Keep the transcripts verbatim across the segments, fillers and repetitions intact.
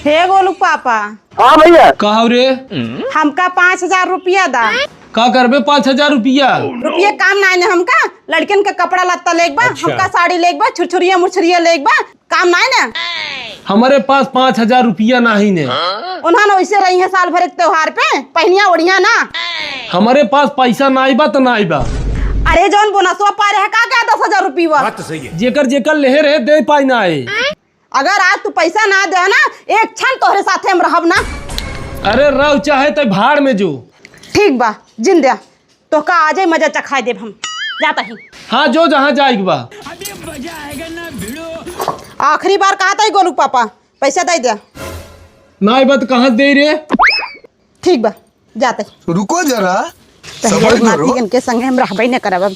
हे गोलू पापा। हाँ भैया। का हो रे? हमका पाँच हजार रुपया दा। का करबे पाँच हजार रुपया? रुपया काम नाई ने हमका, लड़कन के कपड़ा लत्ता लेक बा, अच्छा। हमका साड़ी लेक बा, छुरछुरिया मुरछुरिया लेक बा, काम नाई ने। हमरे पास पाँच हजार रुपया नाई ने। उन्हन वैसे रही है साल भर एक त्योहार पे, पहिनिया ओढ़िया ना। हमरे पास पैसा नाई बा त नाई बा। अरे जौन बोनसवा पा रहे का, का दस हजार रुपया? बात तो सही है। जेकर जेकर लेहे रहे दे पाई नाई। अगर आज तू पैसा ना दे ना, एक क्षण तोहरे साथे हम रहब ना। अरे रह चाहे तै भाड़ में जो। ठीक बा, जिन द्या, तोहका आजे मजा चखाए देब हम। जाता ही। हाँ जो, जहाँ जाइक बा। आखिरी बार कहा था गोलू पापा, पैसा दे द्या। नाई बा त कहाँ से दे रे? ठीक बा, जाते। रुको जरा, पहले सबर नाती करो। इनके संगे हम रहबे न करब अब।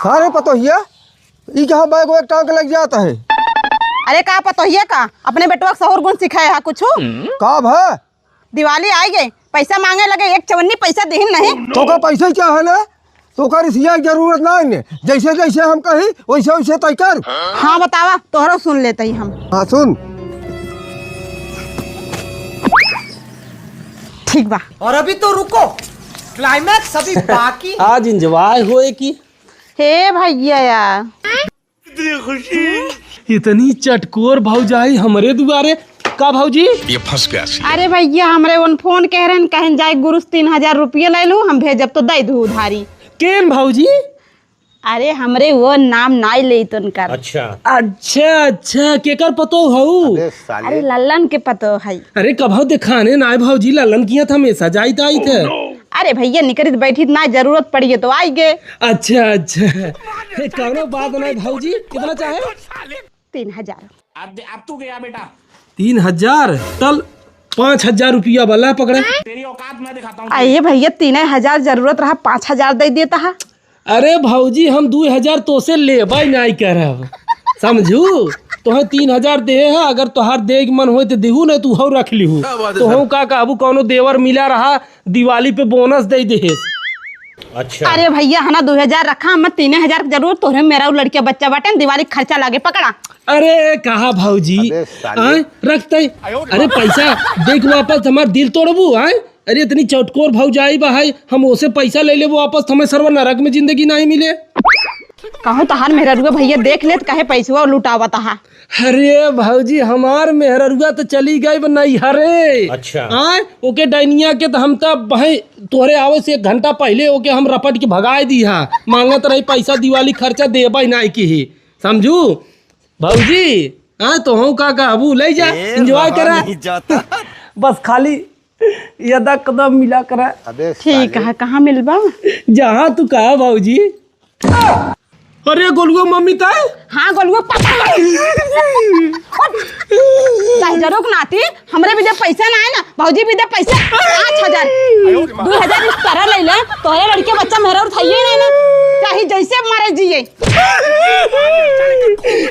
का रे पतोहिया, ई कहाँ बैग वैग टांग के लग जात है? अरे का पतोहिया का, अपने बेटवा के सहूर गुण सिखाए हा कुछ? का भा? दिवाली आई गई, पैसा मांगे लगे, एक चवन्नी पैसा देहिन नहीं। तोका पैसा चाहे ना? तोका रिसिया के जरूरत ना है, जैसे जैसे हम कही वैसे वैसे तय कर। हाँ बतावा, तोहरो सुन लेते ही हम। हाँ सुन। ठीक बा। और अभी तो रुको, climax अभी बाकी। आज enjoy होए की। हे भैया यार। इतनी चटकोर भौजाई हमरे दुआरे। का भौजी? ये फंस गया सी। अरे भैया, हमरे उन फोन कह रहे हैं, कहें जाए गुरुस तीन हजार रुपये ले लू, हम भेजब तो दे दू उधारी। केन भौजी? अरे हमरे वो नाम नाई लेत उनकर। अच्छा। अच्छा, अच्छा, केकर पतोह हऊ? अबे साले। अरे लल्लन के पतोह हई। अरे कभौ देखाने नाय भौजी, लल्लन किहाँ त हमेशा जाइत आइत है। अरे भैया निकरित बैठित ना जरूरत पड़ी है तो आई गे। अच्छा, अच्छा। हे, कौनो बात नाय भौजी, कितना चाहे? तीन हजार। अब दे, अब तू गया बेटा। तीन हजार? तल पाँच हजार रुपया वाला पकड़े। तेरी औकात मैं दिखाता हूँ। अये भैया, तीन हजार जरूरत रहा, पाँच हजार दे देता है। अरे भौजी, हम दुइ हजार तोसे लेबे नाई करब, समझू? तोहे तीन हजार देहे है, अगर तोहार देइ के मन होए त दिहू, नाई तू हऊ रख लिहू। क्या बात है तोहू सर? का कहबू, कौनो देवर मिला रहा, दिवाली पे बोनस दे देहे। अच्छा। अरे भैया, है ना, दुइ हजार रखा, हमें तीन हजार के जरूरत, तोहरे मेहरारू लड़किया बच्चा बाटे, दिवाली के खर्चा लागे, पकड़ा। अरे कहा भौजी, अबे साले। आय, रखते। अरे पैसा देइ के वापस हमार दिल तोड़बू, आय? अरे, इतनी चटकोर भौजाई बा है, हम ओसे पैसा ले लेबो वापस, त हमें सरवा नरक में जिंदगी नाहीं मिले। कहूँ तोहार मेहररुआ भैया देख लेत, कहे पैसवा लुटावत हा। अरे भौजी, हमार मेहररुआ त चली गई बा नैहरे। अच्छा। आय, ओके डैनिया के त हम त भाई तोहरे आवे से एक घंटा पहिले ओके हम रपट के भगाए दी हा। मांगत रही पैसा, दिवाली खर्चा देबे नाहीं किही, समझू? भौजी, हाँ, तोहू का कहबू, ले जा, ए, enjoy रहा करा। नहीं जाता। बस खाली यदा कदम मिला करा। अबे ठीक साले। है, कहाँ मिलबा? जहाँ तू कहा भौजी। अरे गोलुआ मम्मी तय? हाँ गोलुआ पापा। उठ। दहिजरो के नाती, हमरे भी दे पैसा ना है ना, भौजी भी दे पैसा। पाँच हजार। दुइ हजार इस तरह ले ले, तोहरे लड़के बच्चा मेहरा उठाइए नहीं ना, चाहे जैसे मरे जिए।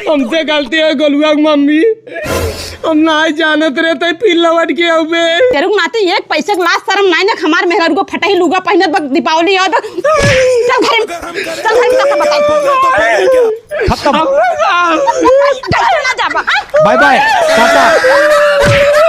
हमसे गलती है गोलुआ के मम्मी, हम नाहीं जानत रहे तै फिर लौट के अउबे। तेरे को नाती एक पैसे के लाज शरम नाहीं ना, हमार मेहरारू को फटही लुगा पहिनत बा दीपावली आवत बा। चल घर में, चल घर में जाके बताई। खत्म। कैसे ना जाबा, हाँ? Bye bye, टाटा।